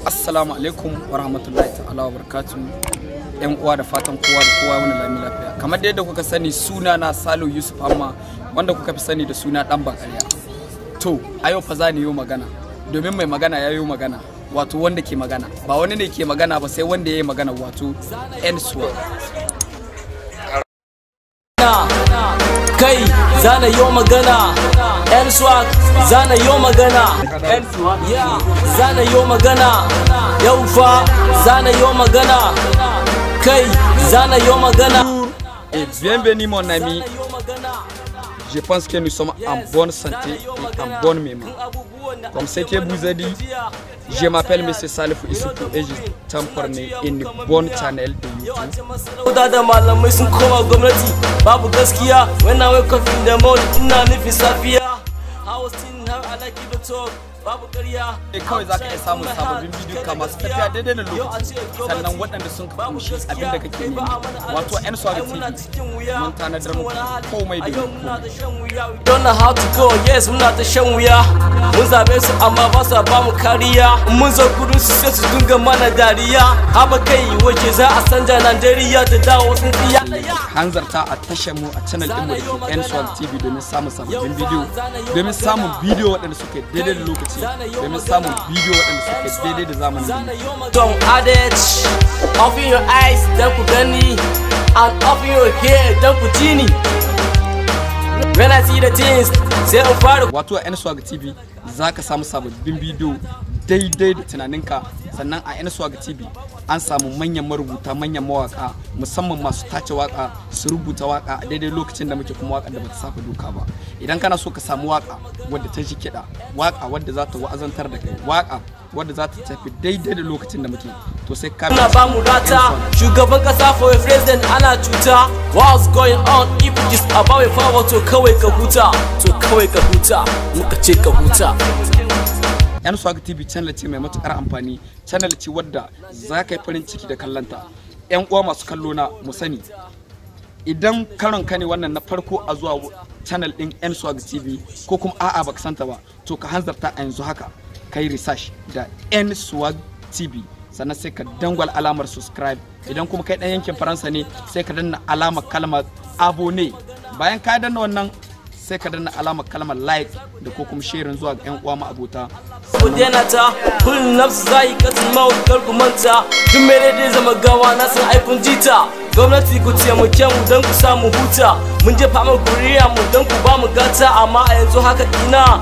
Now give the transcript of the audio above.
Assalamu alaikum wa rahmatullahi ta'ala wa barakatuh. Yan uwa, da fatan kowa da kowa wani lami lafiya. Kamar da yadda kuka sani, suna na Salo Yusuf Hamma, wanda kuka fi sani da suna Dan Bakarya. To, a yau fa za ni yi magana, domin mai magana ya yi magana, wato wanda ke magana. Ba wani ne ke magana ba sai wanda ya yi magana, wato N-Swag. Kai, zana yo magana, yan swag, zana yo magana, zana yo magana, yau fa zana yo magana, kai, zana yo magana. Et bienvenue mon ami. Je pense que nous sommes en bonne santé et en bonne mémoire. Comme ce que vous ai dit, je m'appelle M. Salif Issoufou et je t'emporte une bonne channel de YouTube. Da malamai sun koma gwamnati, babu gaskiya. When I wake up in the morning, ina nufin safiya. I was thinking how I like it talk, babu ƙarya. Ne kawai za ka iya samun sababbin bidiyo masu tafiya daidai da lokaci, sannan waɗanda sun ka kumshi abin da kake nema, wato N Swag TV mun tanadar muku komai da komai. Don't know how to go, yes, muna ta shan wuya. Mun zabe su amma ba sa ba mu kariya. Mun zo gudun su sai su dinga mana dariya. Haba kai, wace za a sanja Najeriya ta dawo tsintsiya. Hanzarta a tashar mu, a channel ɗinmu da ke N Swag TV, domin samun sababbin bidiyo, domin samun bidiyo waɗanda suke daidai da lokaci, domin samun bidiyo waɗanda suke daidai da zamanin da. Don't add it. Open your eyes don ku gani and open your ear don ku ji ni. When I see the things, sai in fara Wato a N-Swag TV za ka samu sababbin bidiyo daidai da tunaninka. Sannan a N-Swag TV an samu manyan marubuta, manyan mawaka, musamman masu tace waka, su rubuta waka a daidai lokacin da muke, kuma waka da bata saba doka ba. Idan kana so ka samu waka wadda ta ji kiɗa, waka wadda za ta wa'azantar da kai, waka wadda za ta tafi daidai da lokacin da muke, to sai ka Ana ba mu rata, shugaban kasa for a president, ana cuta. What's going on? If it is about a power, to kawai ka huta, to kawai ka huta, muka ce ka huta. Yan Swag TV channel ce mai matukar amfani, channel ce wadda za ka yi farin ciki da kallanta. Yan uwa masu kallo na, mu sani, idan karon ka ne wannan na farko a zuwa channel din N Swag TV, ko kuma a'a baka santa ba, to ka hanzarta a yanzu haka kai research da N Swag TV, sannan sai ka dangwal alamar subscribe. Idan kuma kai dan yankin Faransa ne, sai ka danna alamar kalmar abonné. Bayan ka danna wannan, sai ka danna alamar kalmar like da ko kuma sharing zuwa ga yan uwa ma abota. Ku daina ta kullum, nafsu zai katin maut, kar ku manta, duk mere dai zama gawa, na san ai kun jita. Gwamnati, ku taimake mu don ku samu huta. Mun jefa mu kuriya mu don ku ba mu gata, amma a yanzu haka ina